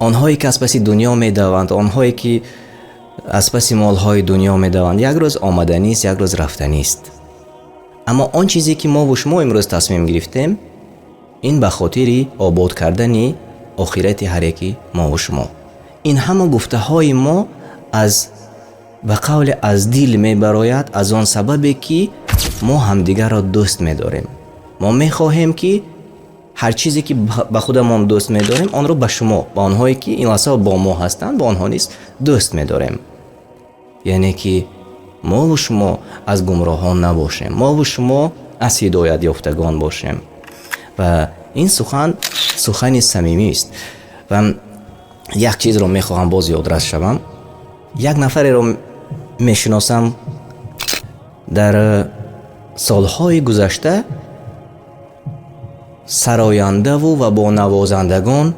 Онҳое ки аз паси дунё медаванд, онҳое ки аз паси молҳои дунё медаванд, як рӯз омаданист, як рӯз рафтанист. Аммо он чизе ки мо ва шумо имрӯз тасмим гирифтем, ин ба хотири обод кардани охирати ҳар яки мо ва шумо. Ин ҳама гуфтаҳои мо аз ба қавле аз дил мебарояд, аз он сабабе ки мо ҳамдигарро дӯст медорем. Мо мехоҳем ки ҳар чизе ки ба худамон дӯст медорем, онро ба шумо, ба онҳое ки ин лаҳза бо мо ҳастанд, ба онҳо низ дӯст медорем. Яъне ки мо ва шумо аз гумроҳон набошем, мо ва шумо аз ҳидоят ёфтагон бошем. Ва ин сухан сухани самимӣ аст. Ва як чизро мехоҳам боз ёдрас шавам. Як нафареро мешиносам, дар солҳои гузашта сарояндаву ва бо навозандагон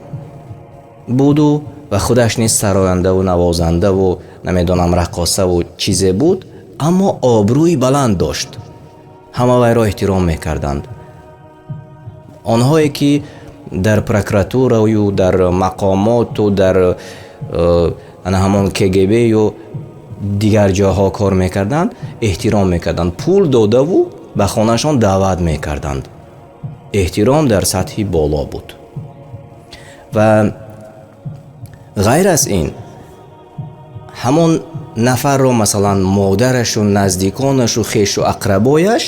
буду ва худаш низ сарояндаву навозандаву намедонам раққосаву чизе буд, аммо обрӯи баланд дошт, ҳама вайро эҳтиром мекарданд. Онҳое ки дар прокуратураю дар мақомоту дар ана ҳамон КГБ-ю дигар ҷоҳо кор мекарданд, эҳтиром мекарданд, пул додаву ба хонаашон даъват мекарданд. Эҳтиром дар сатҳи боло буд. Ва ғайр аз ин ҳамон нафарро масалан модарашу наздиконашу хешу ақрабояш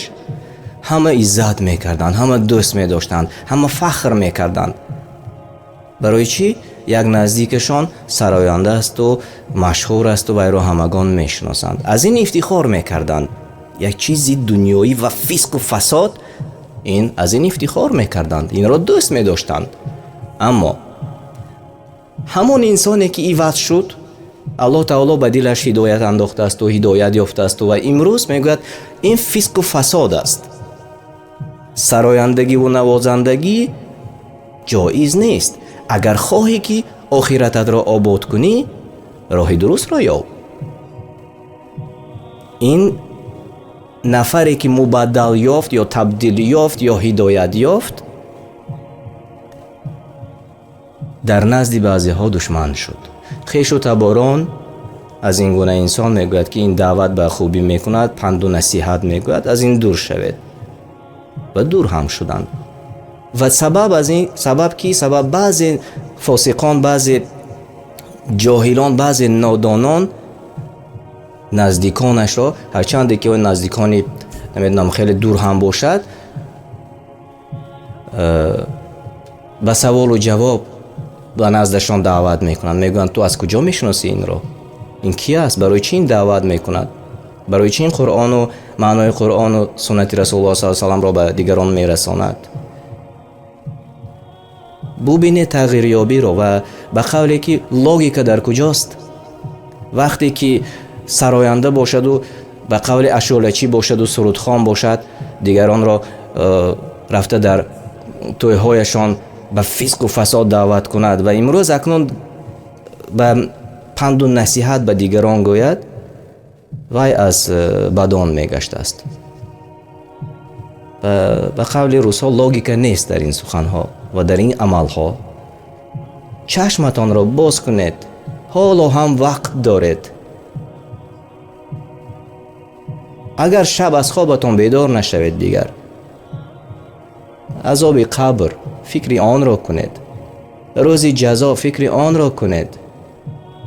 ҳама иззат мекарданд, ҳама дӯст медоштанд, ҳама фахр мекарданд. Барои чӣ? Як наздикашон сароянда асту машҳур асту вайро ҳамагон мешиносанд. Аз ин ифтихор мекарданд. Як чизи дунёӣ ва фисқу фасод, ин аз ин ифтихор мекарданд, инро дӯст медоштанд. Аммо ҳамон инсоне ки иваз шуд, Аллоҳ таоло ба дилаш ҳидоят андохтаасту ҳидоят ёфтаасту ва имрӯз мегӯяд ин фисқу фасод аст, сарояндагиву навозандагӣ ҷоиз нест. Агар хоҳӣ ки охирататро обод кунӣ, роҳи дурустро ёб. Ин нафаре ки мубаддал ёфт ё табдил ёфт ё ҳидоят ёфт, дар назди баъзеҳо душман шуд. Хешу таборон аз ин гуна инсон мегӯяд ки ин даъват ба хубӣ мекунад, панду насиҳат мегӯяд, аз ин дур шавед. Ва дур ҳам шуданд. Ва сабаб аз ин сабаб ки сабаб баъзе фосиқон, баъзе ҷоҳилон, баъзе нодонон наздиконашро, ҳарчанде ки наздикони намедонам хеле дур ҳам бошад, ба саволу ҷавоб ба наздашон даъват мекунанд. Мегӯянд ту аз куҷо мешиносӣ инро? Ин ки аст? Барои чӣ ин даъват мекунад? Барои чӣ ин Қуръону маънои Қуръону суннати Расулуллоҳ саллаллоҳу алайҳи васалламро ба дигарон мерасонад? Бубинед тағйирёбиро ва ба қавле ки логика дар куҷост? Вақте ки сароянда бошаду ба қавли ашолачӣ бошаду сурудхон бошад, дигаронро рафта дар тӯйҳояшон ба фисқу фасод даъват кунад ва имрӯз акнун ба панду насиҳат ба дигарон гӯяд, вай аз бадон мегаштааст. Ба қавли русҳо логика нест дар ин суханҳо ва дар ин амалҳо. Чашматонро боз кунед, ҳоло ҳам вақт доред. Агар шаб аз хобатон бедор нашавед, дигар азоби қабр фикри онро кунед, рӯзи ҷазо фикри онро кунед,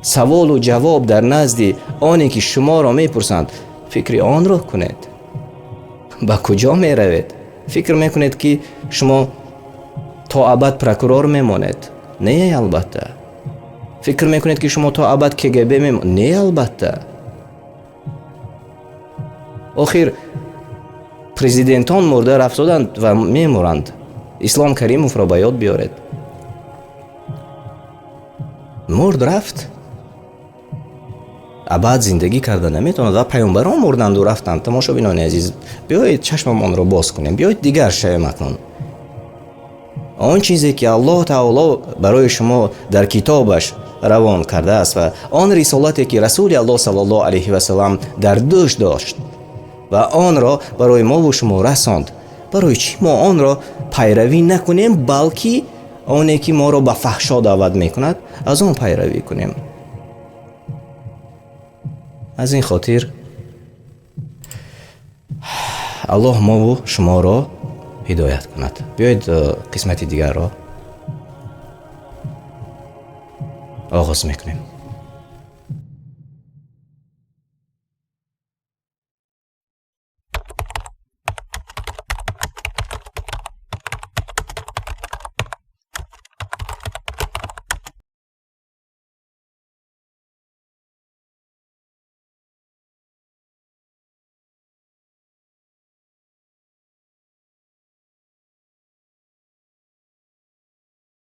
саволу ҷавоб дар назди оне ки шуморо мепурсанд фикри онро кунед. Ба куҷо меравед? Фикр мекунед ки шумо то абад прокурор мемонед? Не, албатта. Фикр мекунед ки шумо то абад КГБ мемонед? Не, албатта. Охир президентон мурда рафтоданд ва мемуранд. Ислом Каримовро ба ёд биёред. Мурд рафт, абад зиндагӣ карда наметавонад ва паёмбарон мурданду рафтанд. Тамошобинони азиз, биёед чашмамонро боз кунем, биёед дигар шавем акнун. Он чизе ки Аллоҳ таоло барои шумо дар китобаш равон кардааст ва он рисолате ки Расули Аллоҳ саллаллоҳу алайҳи васаллам дар дӯш дошт ва онро барои мову шумо расонд, барои чӣ мо онро пайравӣ накунем, балки Оне ки моро ба фаҳшо даъват мекунад, аз он пайравӣ кунем. Аз ин хотир Аллоҳ мову шуморо ҳидоят кунад. Биёед қисмати дигарро оғоз мекунем.